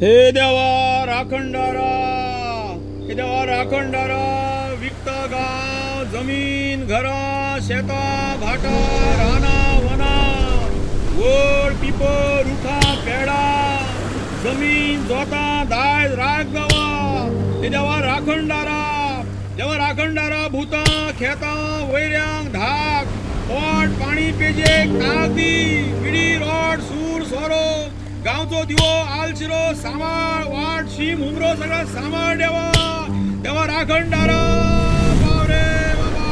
हे देवा राखणदारा, हे देवा राखणदारा, विकता गांव जमीन घरां शेतां भाटां रानां वनां वड पिपर रुखां पेडां जमीन जोतां दायज राख गांवा। हे देवा राखणदारा, देवा राखणदारा, भुतां खेतां वैऱ्यांक धाक पोट पाणी पेजेक ताक दी, विडी रोड सूर सोरो गांवचो दिवो आलशिरो सांबाळ वाट शीम हुमरो सगळा सांबाळ देवा, देवा राखणदारा पाव रे बाबा।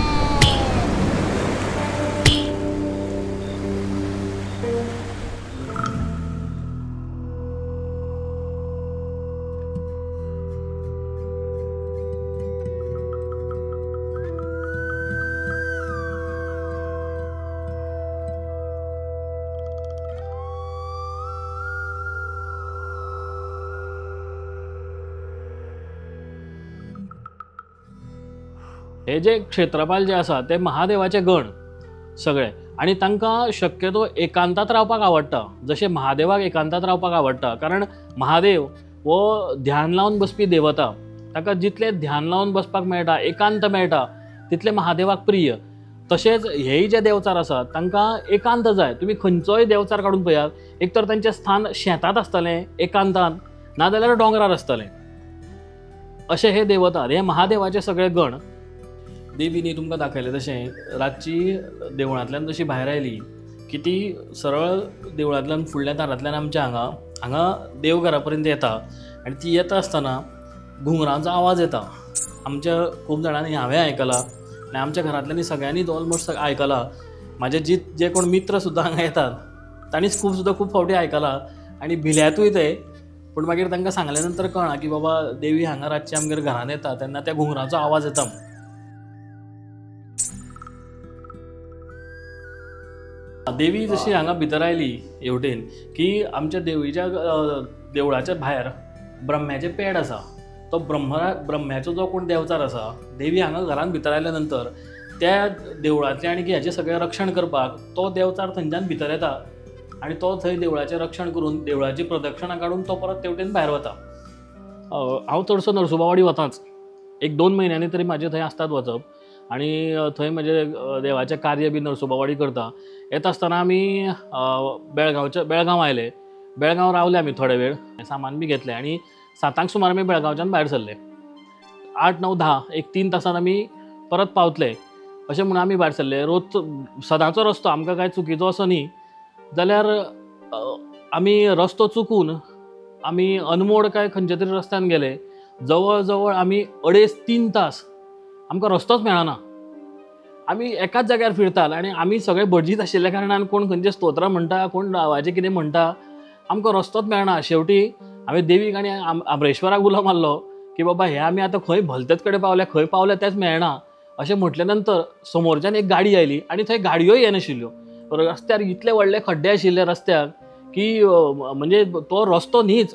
हे जे क्षेत्रपाल जे आसा ते महादेवाचे गण सगळे आनी तांकां शक्यतो एकांतात रावपाक आवडटा, जशें महादेवाक एकांतात रावपाक आवडटा, कारण महादेव हो ध्यान लावन बसपी देवता, ताका जितलें ध्यान लावन बसपाक मेळटा, एकांत मेळटा, तितलें महादेवाक प्रिय। तशेंच हेय जे देवचार आसात तांकां एकांत जाय। तुमी खंयचोय देवचार काडून पळयात, एक तर तांचें स्थान शेतांत आसतलें एकांतान, नाजाल्यार दोंगरार आसतलें। अशें हे देवता, हे महादेवाचे सगळे गण। देवीनी तुमकां दाखयलें तशें रातची देवळांतल्यान जशी भायर आयली की ती सरळ देवळांतल्यान फुडल्या दारांतल्यान आमच्या हांगा हांगा देवघरा पर्यंत येता आनी ती येता आसतना घुंगरांचो आवाज येता। आमच्या खूब जाणांनी हांवें आयकला आनी आमच्या घरांतल्यांनी सगळ्यांनी ऑलमोस्ट आयकला। म्हाजे जे कोण मित्र सुद्दां हांगा येतात तांणीच खूब सुद्दां खूब फावटी आयकला आनी भिल्यातूय ते, पूण मागीर तांकां सांगल्या नंतर कळ्ळां की बाबा देवी हांगा रातची आमगेर घरांत येता तेन्ना त्या घुंगरांचो आवाज येता। देवी जशी हांगा भितर आयली हेवटेन की आमच्या देवीच्या देवळाच्या भायर ब्रह्म्याचें पेड आसा, तो ब्रह्म्याचो जो कोण देवचार आसा, देवी हांगा घरान भितर आयल्या नंतर त्या देवळांतलें आनी हेचें सगळें रक्षण करपाक तो देवचार थंयच्यान भितर येता आनी तो थंय देवळाचें रक्षण करून देवळाची प्रदक्षिणा काडून तो परत तेवटेन भायर वता। हांव चडसो नरसोबावाडी वताच, एक 2 म्हयन्यांनी तरी म्हाजें थंय आसतात वचप आनी थंय म्हजें देवाचें कार्य बी नरसोबावाडी करता। येता आसतना आमी बेळगांव आयले, बेळगांव रावले आमी थोडे वेळ, सामान बी घेतलें आनी 7 सुमार आमी बेळगांवच्यान भायर सरले। 8, 9, 10 एक 3 तासान आमी परत पावतले अशें म्हणून आमी भायर सरले। रोज सदांचो रस्तो आमकां कांय चुकीचो असो न्ही, जाल्यार आमी रस्तो चुकून आमी अनमोड काय खंयच्या तरी रस्त्यान गेले। जवळ जवळ आमी 2.5-3 तास आमकां रस्तोच मेळना, आमी एकाच जाग्यार फिरताले आनी आमी सगळे भटजीत आशिल्ल्या कारणान कोण खंयचें स्तोत्रां म्हणटा, कोण नांवाचें कितें म्हणटा, आमकां रस्तोच मेळना। शेवटी आमी देवीक आनी आमरेश्वराक उलो मारलो की बाबा हे आमी आतां खंय भलतेच कडेन पावले, खंय पावले तेंच मेळना अशें म्हटलें नंतर समोरच्यान एक गाडी आयली आनी थंय गाडयोय येनाशिल्ल्यो, रस्त्यार इतले व्हडले खड्डे आशिल्ले रस्त्याक की म्हणजे तो रस्तो न्हीच।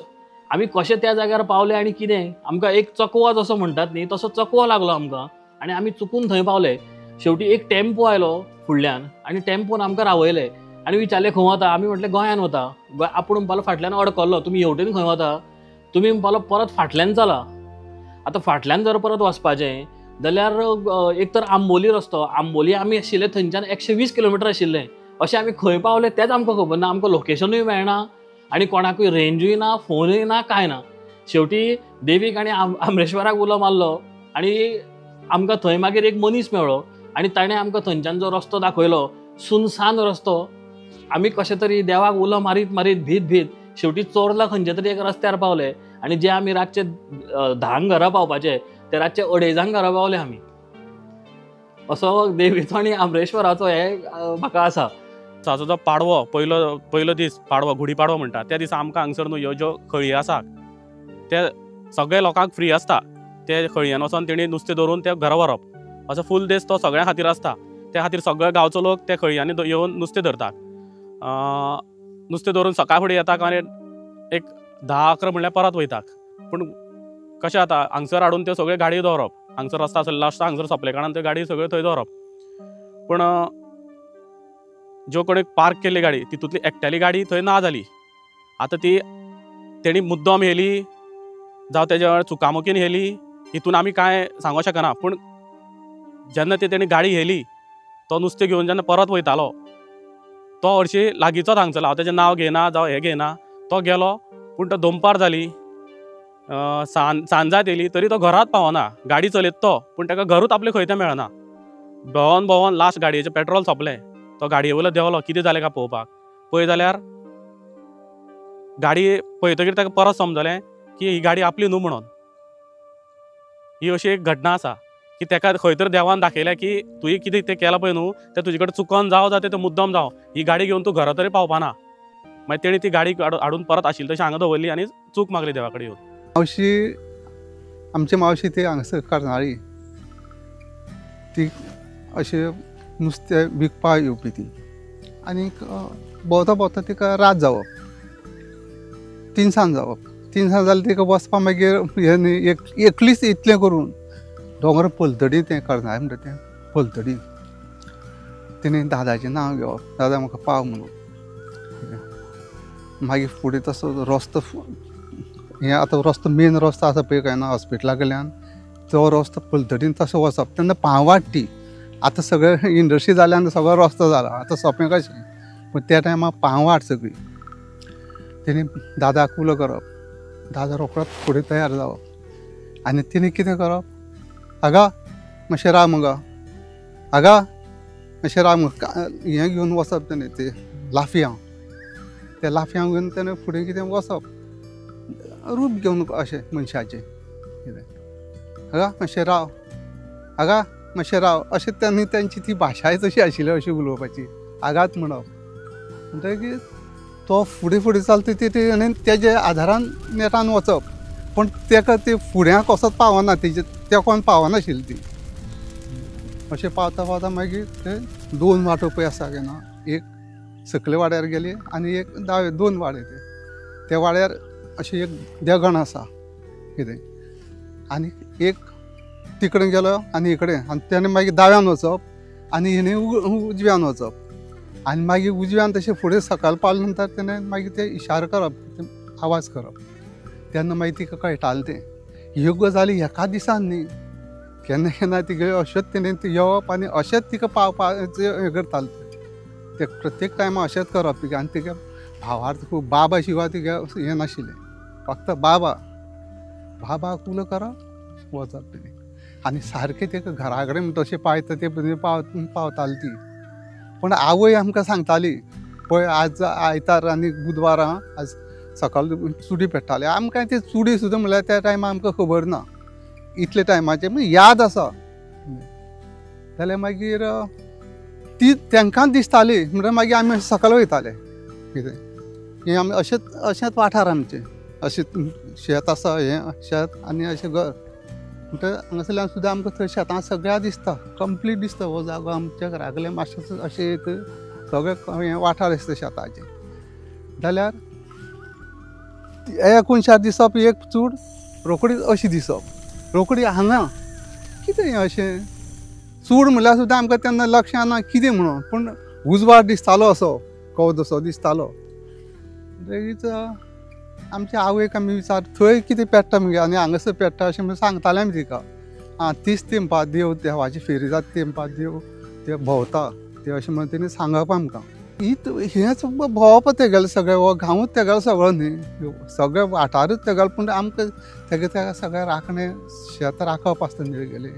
आमी कशे त्या जाग्यार पावले आनी कितें, आमकां एक चकवा जसो म्हणटात न्ही तसो चकवा लागलो आमकां आनी आमी चुकून थंय पावले। शेवटी एक टेम्पो आयलो फुडल्यान आनी टेम्पोन आमकां रावयले आनी विचारलें खंय वता, आमी म्हटलें गोंयान वता। आपूण म्हणपालो फाटल्यान अडकल्लो, तुमी हेवटेन खंय वता, तुमी म्हणपालो परत फाटल्यान चला। आतां फाटल्यान जर परत वचपाचें जाल्यार एक तर आंबोली रस्तो, आंबोली आमी आशिल्ले थंयच्यान 120 किलोमिटर आशिल्लें, अशें आमी खंय पावले तेंच आमकां खबर ना, आमकां लोकेशनूय मेळना आनी कोणाकूय रेंजूय ना, फोनूय ना, कांय ना। शेवटी देवीक आनी आमरेश्वराक उलो मारलो आनी आमकां थंय मागीर एक मनीस मेळ्ळो आनी ताणें आमकां थंयच्यान जो रस्तो दाखयलो, सुनसान रस्तो, आमी कशें तरी देवाक उलो मारीत मारीत भीत भीत शेवटी चोरला खंयच्या तरी एका रस्त्यार पावले आनी जे आमी रातचे 10 घरा पावपाचे ते रातचे 2:30 घरा पावले आमी। असो देवीचो आनी आमरेश्वराचो हे म्हाका आसा। ताचो जो पाडवो पयलो पयलो दीस पाडवो घुडी पाडवो म्हणटा त्या दिसा आमकां हांगसर न्हू ह्यो ज्यो खळी आसा ते सगळे लोकांक फ्री आसता, ते खळयेन वचोन तेणी नुस्तें धरून ते घरा व्हरप, असो फूल दीस तो सगळ्यां खातीर आसता। त्या खातीर सगळे गांवचो लोक त्या खळयांनी येवन नुस्तें धरतात, नुस्तें धरून सकाळ फुडें येता आनी एक 10-11 म्हणल्यार परत वयतात। पूण कशें जाता हांगसर हाडून त्यो सगळ्यो गाडयो दवरप, हांगसर रस्तो आसलो लास्ट हांगसर सोंपले कारणान त्यो गाडयो सगळ्यो थंय दवरप। पूण ज्यो कोणी पार्क केल्ली गाडी तितूंतली एकट्याली गाडी थंय ना जाली, आतां ती तेणी मुद्दम हेली जावं तेज्या चुकामुकीन हेली हितून आमी कांय सांगूंक शकना. पूण जेन्ना ते तेणी गाडी हेली तो नुस्तें घेवन जेन्ना परत वयतालो तो हरशीं लागींचोच हांगसरलो, हांव तेजें नांव घेयना जावं हें घेयना, तो गेलो. पूण तो दनपार जाली, सांज जायत येयली तरी तो घरांत पावना. गाडी चलयता तो, पूण ताका घरूच आपलें खंय तें मेळना. भोंवन भोंवन लास्ट गाडयेचें पेट्रोल सोंपलें, तो गाडये वयलो देंवलो कितें जालें काय पळोवपाक. पळय जाल्यार गाडी पळयतकीर ताका परत समजलें की ही गाडी आपली न्हू म्हणून. ही अशी एक घटना आसा की ताका खंय तर देवान दाखयलें की तुवें कितें तें केलां पळय न्हू तें तुजे कडेन चुकोन जावं जाता तें मुद्दम जावं, ही गाडी घेवन तूं घरा तरी पावपाना. मागीर तेणी ती गाडी हाडून परत आशिल्ली तशी हांगा दवरली आनी चूक मागली देवा कडेन येवन. मावशी, आमची मावशी ती हांगासर करनाळी, ती अशें नुस्तें विकपाक येवपी ती. आनीक भोंवता भोंवता तिका रात जावप, तिनसांज जावप, तिनसांज जाल्यार तिका वचपा मागीर हें न्ही, एकलीच इतलें करून दोंगर पलतडी तें करनाळी म्हणटा तें पलतडी तिणें दादाचें नांव घेवप, दादा म्हाका पाव म्हणून. मागीर फुडें तसो रस्तो हें आतां रस्तो मेन रस्तो आसा पळय काय ना हॉस्पिटला कडल्यान तो रस्तो पलतडीन तसो वचप. तेन्ना पांवाट ती, आतां सगळें इंडस्ट्री जाल्यान सगळो रस्तो जाला, आतां सोंपें कशें, पूण त्या टायमार पांवाट सगळी. तेणी दादाक उलो करप, दादा रोखडोच फुडें तयार जावप आनी तिणें कितें करप, आगा मातशें राव मुगो, आगा मातशें राव मुगो, हें घेवन वचप तेणें तें लाफयांव, तें लाफयांव घेवन तेणें फुडें कितें वचप, रूप घेवन अशें मनशाचें कितें, आगा मातशें राव, आगा मातशें राव, अशें तेन्ना तेंची ती भाशाय तशी आशिल्ली अशी उलोवपाची, आगात म्हणप. म्हणटकीर तो फुडें फुडें चलता ती आनी तेजे आदारान नेटान वचप, पूण तेका ती फुड्यां कसोच पावना, तेजे तेकोन पावनाशिल्ली ती. अशें पावता पावता मागीर ते दोन वाटो पळय आसा काय ना, एक सकले वाड्यार गेली आनी एक दावे, दोन वाडे ते, त्या वाड्यार अशें एक देगण आसा कितें, आनी एक तिकडेन गेलो आनी इकडेन, आनी तेणें मागीर दाव्यान वचप आनी हेणें उजव्यान वचप, आनी मागीर उजव्यान तशें फुडें सकाळ पावले नंतर तेणें मागीर ते इशारो करप, आवाज करप, तेन्ना मागीर तिका कळटालें तें. ह्यो गजाली एका दिसान न्ही, केन्ना केन्ना तिगे अशेंच तेणें येवप आनी अशेंच तिका पावपाचें हें करतालें तें, प्रत्येक टायमार अशेंच करप तिका. आनी तिका भावार्थ खूब, बाबा शिवाय तिका हें नाशिल्लें, फक्त बाबा बाबा उलो करप वचप तेणें. आनी सारकें तेका घरा कडेन तशें पावता ते पावताली ती. पूण आवय आमकां सांगताली पळय आज आयतार आनी बुधवार आज सकाळ चुडी पेट्टाली आमकां, ती चुडी सुद्दां म्हणल्यार त्या टायमार आमकां खबर ना इतले टायमाचें, पूण याद आसा. जाल्यार मागीर ती तांकां दिसताली म्हणल्यार मागीर आमी सकाळ वयताले कितें हें आमी अशेंच अशेंच वाठार आमचें, अशें शेत आसा, हें शेत आनी अशें घर, म्हणटकीर हांगासरल्यान सुद्दां आमकां थंय शेतां सगळ्या दिसता, कंप्लीट दिसता हो जागो आमच्या घरा कडल्यान मातशें अशें एक सगळें हें वाठार दिसता शेताचें. जाल्यार एक मनशाक दिसप एक चूड रोखडीच अशी दिसप, रोखडी हांगा कितें हें अशें चूड म्हणल्यार सुद्दां आमकां तेन्ना लक्षां ना कितें म्हणून, पूण उजवाड दिसतालो असो कवद असो दिसतालो. म्हणटकीच आमच्या आवयक आमी विचार थंय कितें पेट्टा मगे आनी हांगासर पेट्टा अशें म्हणून सांगताले आमी तिका. आं तीच तेंपा देव देवाची फेरी जाता तेंपा देव ते भोंवता ते अशें म्हणून तेणी सांगप आमकां. ही हेंच भोंवप तेगेलें सगळें, हो गांवूच तेगेलो सगळो न्ही, सगळे वाठारूच तेगेलो, पूण आमकां तेगे तेका सगळें राखणें शेत राखप आसता न्ही तेगेलें,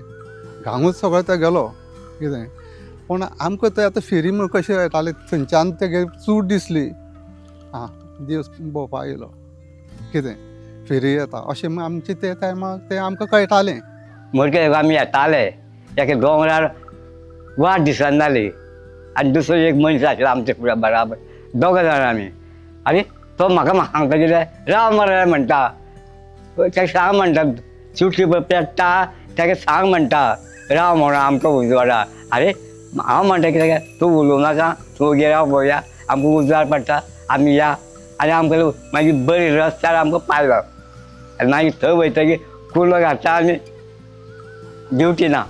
गांवूच सगळो तेगेलो कितें. पूण आमकां थंय आतां फेरी म्हणून कशें येतालें, थंयच्यान तेगे चूड दिसली, आं देव भोंवपाक येयलो कितें फेरी येता अशें म्हण आमचें ते टायमार तें आमकां कळटालें. मडके आमी येताले एका दोंगरार वाट दिसना जाली आनी दुसरो एक मनीस आशिल्लो आमचे फुडें बराबर, दोग जाण आमी. आनी तो म्हाका सांगता कितें, राव मरे म्हणटा, ताका सांग म्हणटा, चुटकी पेट्टा ताका सांग म्हणटा, राव म्हणून आमकां उजवाडा. आरे हांव म्हणटा कितें, तूं उलोवं नाका, तूं गेला पळोवया, आमकां उजवाड पडटा, आमी या. आनी आमकां मागीर बरी रस्त्यार आमकां पायलो आनी मागीर थंय वयतकीर कुलो घातला आनी ड्युटी ना.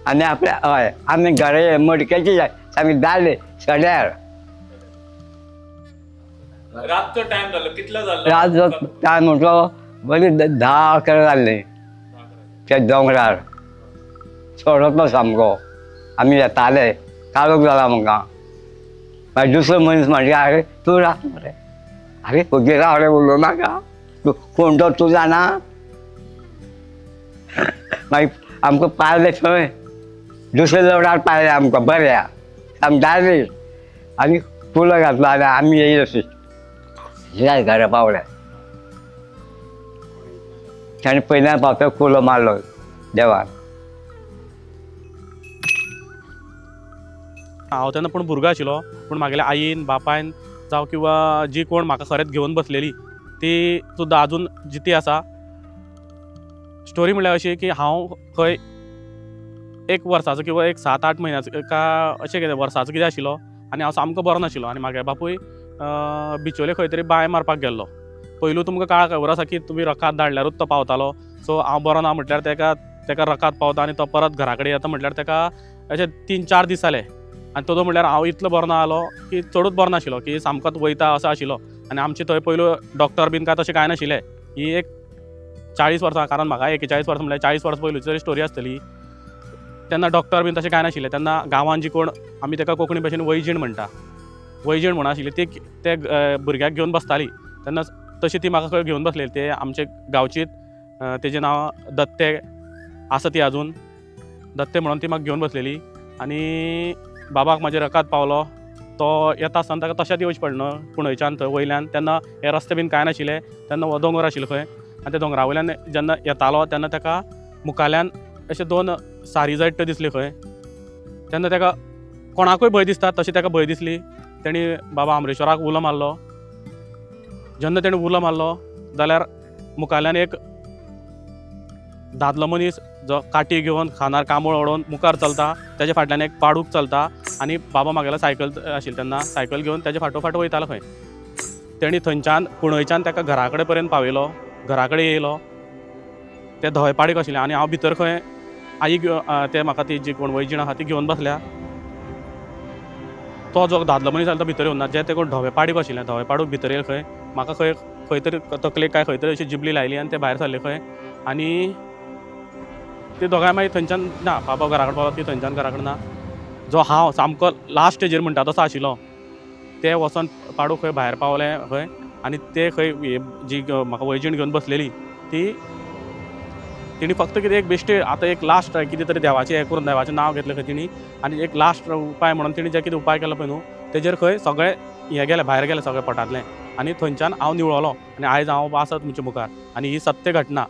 आनी आपल्या हय आमी घरा मडक्याचे आमी जाले सड्यार. रातचो टायम जालो कितलो जालो? रातचो टायम म्हणटलो बरी 10-11 जाल्लीं त्या दोंगरार सोडतलो सामको आमी येताले काळोख जाला म्हाका. मागीर दुसरो मनीस म्हणटा अरे तूं राव मरे, अरे वगीर राव रे, उलोवं नाका, तूं कोण तो तूं जाणा. मागीर आमकां पावले थंय दुसऱ्या लवडार पावले आमकां बऱ्या आमी डायरेक्ट आनी कुलो घातलो आनी आमी येयले अशी घरा पावले. ताणें पयल्यान पावता कुलो मारलो देवान. हांव तेन्ना पूण भुरगो आशिल्लो, पूण म्हागेल्या आईन बापायन जावं किंवा जी कोण म्हाका खरेंच घेवन बसलेली ती सुद्दां आजून जिती आसा. स्टोरी म्हणल्यार अशी की हांव खंय 1 वर्साचो किंवा एक 7-8 म्हयन्याचो का अशें कितें वर्साचो कितें आशिल्लो आनी हांव सामको बरो नाशिल्लो. आनी म्हागे बापूय बिचोले खंय तरी बांय मारपाक गेल्लो. पयलू तुमकां काळ खबर आसा की तुमी रकाद धाडल्यारूच तो पावतालो. सो हांव बरो ना म्हटल्यार तेका तेका रकाद पावता आनी तो परत घरा कडेन येता म्हटल्यार तेका अशें 3-4 दीस जाले. आनी तो म्हटल्यार हांव इतलो बरो ना जालो की चडूच बरो नाशिल्लो की सामकोच वयता असो आशिल्लो. आनी आमचे थंय पयलू डॉक्टर बीन काय तशें कांय नाशिल्लें. ही एक 40 वर्सां, कारण म्हाका 41 वर्सां म्हळ्यार 40 वर्सां पयलूची तरी स्टोरी आसतली. तेन्ना डॉक्टर बीन तशें कांय नाशिल्लें. तेन्ना गांवांत जी कोण आमी तेका कोंकणी भाशेन वैजीण म्हणटा, वैजीण म्हणून आशिल्ली ती ते भुरग्याक घेवन बसताली. तेन्ना तशी ती म्हाका खंय घेवन बसलेली. ते आमचे गांवचीच, तेजें नांव दत्ते आसा, ती आजून दत्ते म्हणून ती म्हाका घेवन बसलेली. आनी बाबाक म्हाजे रकाद पावलो, तो येता आसतना ताका तशेंच येवचें पडलें कुंडयच्यान थंय वयल्यान. तेन्ना हे रस्ते बीन कांय नाशिल्ले, तेन्ना हो दोंगर आशिल्लो खंय. आनी त्या दोंगरा वयल्यान जेन्ना येतालो तेन्ना ताका मुखाल्यान अशे 2 सारी जळटा दिसली खंय. तेन्ना ताका कोणाकूय भंय दिसता तशी ताका भंय दिसली. तेणी बाबा आमरेश्वराक उलो मारलो. जेन्ना तेणी उलो मारलो जाल्यार मुखाल्यान एक दादलो मनीस जो काठी घेवन खांदार कांबळ ओडोवन मुखार चलता, तेजे फाटल्यान एक पाडूक चलता आनी बाबा म्हागेलो सायकल आशिल्ली तेन्ना सायकल घेवन तेजे फाटोफाट वयतालो खंय. तेणी थंयच्यान कुंडयच्यान ताका घरा कडेन पर्यंत पावयलो, घरा कडेन येयलो. ते धवे पाडीक आशिल्लें आनी हांव भितर खंय आई ते म्हाका ती जी कोण वैजीण आसा ती घेवन बसल्या. तो जो दादलो मनीस आसलो तो भितर येवन ना, जे ते कोण धवे पाडीक आशिल्लें, धवे पाडूक भितर येयले खंय. म्हाका खंय खंय तरी तकलेक काय खंय तरी अशी जिबली लायली आनी ते भायर सरले खंय. आनी ते दोगांय मागीर थंयच्यान ना, बाबा घरा कडेन पावलो, ती थंयच्यान घरा कडेन ना. जो हांव सामको लास्ट स्टेजीर म्हणटा तसो आशिल्लो, ते वचोन पाडूक खंय भायर पावले खंय. आनी ते खंय जी म्हाका वैजीण घेवन बसलेली ती तिणी फक्त कितें एक बेश्टे आतां एक लास्ट कितें तरी देवाचें हें करून देवाचें नांव घेतलें खंय तिणी. आनी एक लास्ट उपाय म्हणून तिणी जे कितें उपाय केलो पळय न्हू तेजेर खंय सगळें हें गेलें, भायर गेलें सगळें पोटांतलें. आनी थंयच्यान हांव निवळलो आनी आयज हांव आसा तुमच्या मुखार. आनी ही सत्य घटना.